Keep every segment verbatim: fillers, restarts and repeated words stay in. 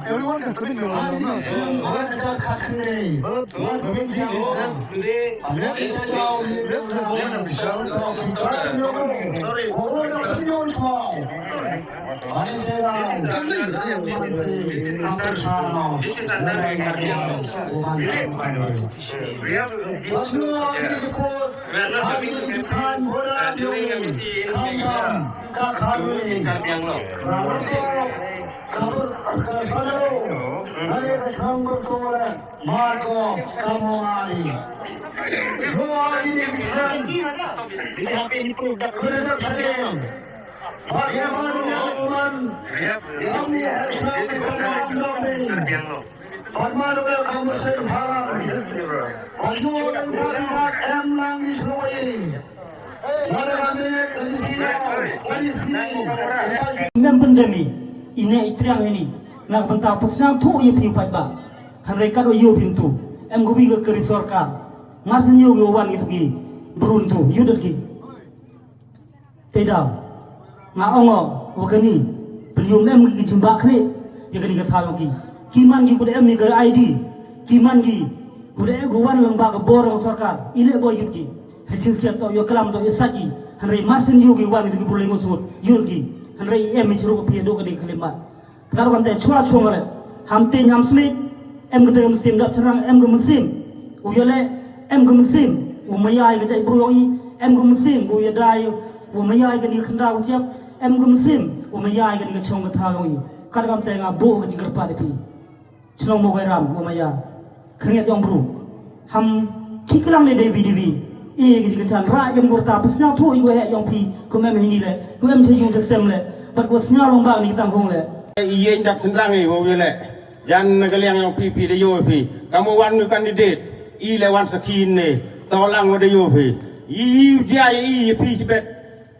Everyone can submit your number. Let me tell you, let me tell you, sorry. This is under, this is under the Karbi Anglong. We have, we are not having, uh, doing a M C in Karbi Anglong. We have, this is under the Karbi Anglong. Mem pyndem i, ine i triang ini na ka bynta pynshang thuh ïa phi u paidbah. Hynrei kat u ïoh phi mynta em ka wi ka kari sorkar. Mar syn ïoh ki wan ki tu ki brun tu ïoh dat ki. Te da nga ong wa kani pynïoh em ki jingbah khlieh ïa kani ka thaw ki. Ki man ki ku da em ïa ka I D, ki man ki ku da em ku wan lang ba ka bor sorkar i leh boi ki. Hynrei shisha to ïoh klam to ïoh saki. Hynrei mar syn ïoh ki wan ki tu ki brun lei ngut sut ïoh ki. Hynrei em i chru ka phi do kani ka khlem mat. Ka ruh kam te chwa chwa ngale. Ham te nyam smit em ka te mynsiem dap chynrang em ka mynsiem u ïa le em ka mynsiem u maya ïa ka jait bru yong i em ka mynsiem u ïa dai u maya ïa ka ni khynda u chiap em ka mynsiem u maya ïa ka ni ka chong ka tha yong i. Ka ruh kam te nga bu ka jingkyrpad ïa phi. Chnong Mawkairam u maya. Khyndiat yong bru. Ham ki klang ne dei V D V. E ki jingkyrchan ra ki ni kurta pysnyaw thu i waheh yong phi kum em hini le kum em sha yung te sem le. Bad ko snyaw long bang ni tang hong le. I ïeng dap chynrang i wa wi le. Jan na ka liang yong phi phi da yo phi. Kam wan ngi candidate. I le wan sakin ne. Taw lang wa da yo phi. I i ja i phi chibet.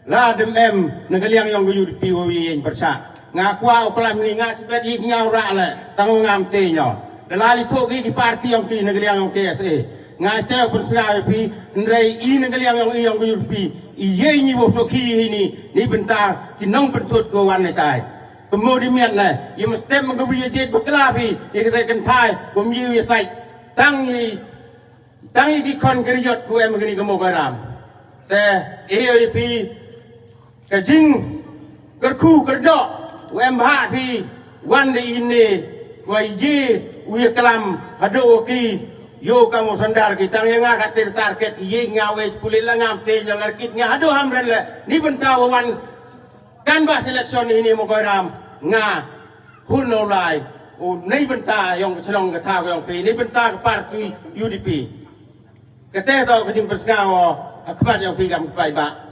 La dem em na ka liang yong ka U D P wa wi ïeng pyrshah. Nga kwah u klam ni nga sibet i nga u rah le tang u ngam te nyo. Da la li thok i ki parti yong ki na ka liang yong K S A. Nga te u pynsnga i phi hynrei i na ka liang yong i yong ka U D P. I ïeng i wa so ki i ni ni bynta ki nong pyntut ko wan ni tai. Kamo di miat ne i mesti mengkawi i jit bakla phi i kata kan thai kum i i sai. Tang i Tang i ki khon ki riot ku em kini ka Mawkairam. Te e oi phi ka jing kyrkhu kyrdoh u em ha phi wan de ine wa ye u ye klam hado ki yo ka mo sandar ki tang ye nga ka ter target ye nga we puli la ngam te jang arkit nga hado ham ren le ni benta wa wan kan ba selection ini Mawkairam nga hun no lai u nei benta yong ka chnong ka thaw yong phi nei benta ka parti U D P. Kata to ka jingpynsngaw ha khmat ïa u phi kam ka paidbah.